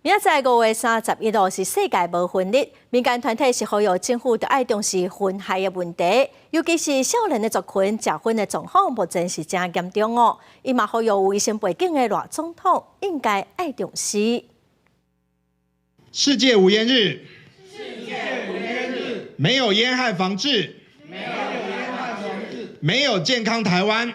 明仔載5月31號是世界無薰日，民間團體是呼籲政府著愛重視薰害的問題，尤其是少年的族群食薰的狀況目前是誠嚴重哦。伊嘛呼籲有醫生背景的賴總統應該愛重視。世界無菸日，世界無菸日，沒有菸害防治，沒有菸害防治，沒有健康台灣。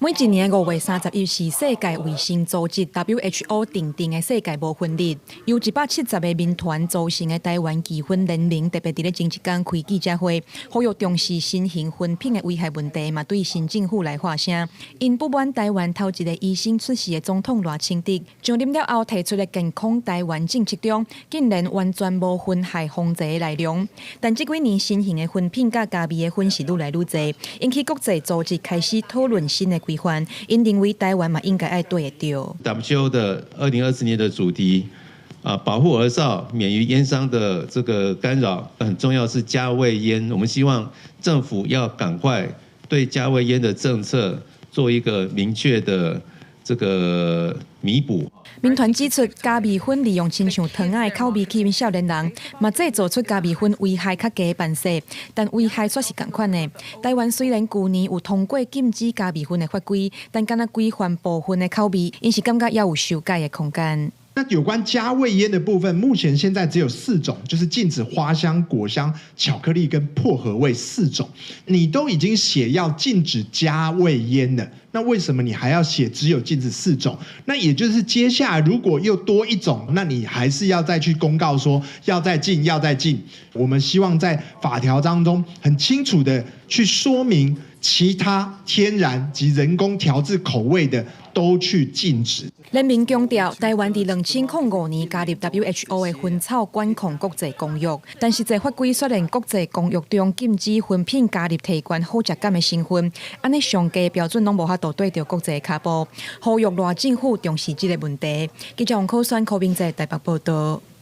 每一年5月31是世界衛生組織 WHO 訂定的世界無薰日，由170個民團組成的台灣拒薰聯盟特別佇咧前一工開記者會，呼籲重視新型薰品的危害問題，嘛對新政府來發聲。𪜶不滿台灣頭一個醫生出仕的總統賴清德上任了後提出的健康台灣政策中，竟然完全無薰害防治的內容。但這幾年新型的薰品佮加味的薰是愈來愈濟，引起國際組織開始討論新的規範，𪜶認為台灣嘛應該愛綴會著。 WHO 的2024年的主題啊，保護兒少免於菸商的這個干擾，很重要是加味菸。我們希望政府要趕快對加味菸的政策做一個明確的這個彌補。民團指出，加味薰利用親像糖仔的口味吸引少年人，嘛製造出加味薰危害較低的範式，但危害卻是仝款的。台灣雖然舊年有通過禁止加味薰的法規，但敢若規範部分的口味，𪜶是感覺猶有修改的空間。那有關加味菸的部分，目前現在只有四種，就是禁止花香、果香、巧克力跟薄荷味四種。你都已經寫要禁止加味菸了，那為什麼你還要寫只有禁止四種？那也就是接下來如果又多一種，那你還是要再去公告說要再禁，要再禁。我們希望在法條當中很清楚的去說明，其他天然及人工調製口味的都去禁止。聯盟強調，台灣佇2005年加入 WHO 的薰草管控國際公約，但實際法規雖然國際公約中禁止薰品加入提懸好食感的成分，按呢上低標準攏無法度綴著國際跤步，呼籲賴政府重視這個問題。記者王可選、柯明哲台北報道。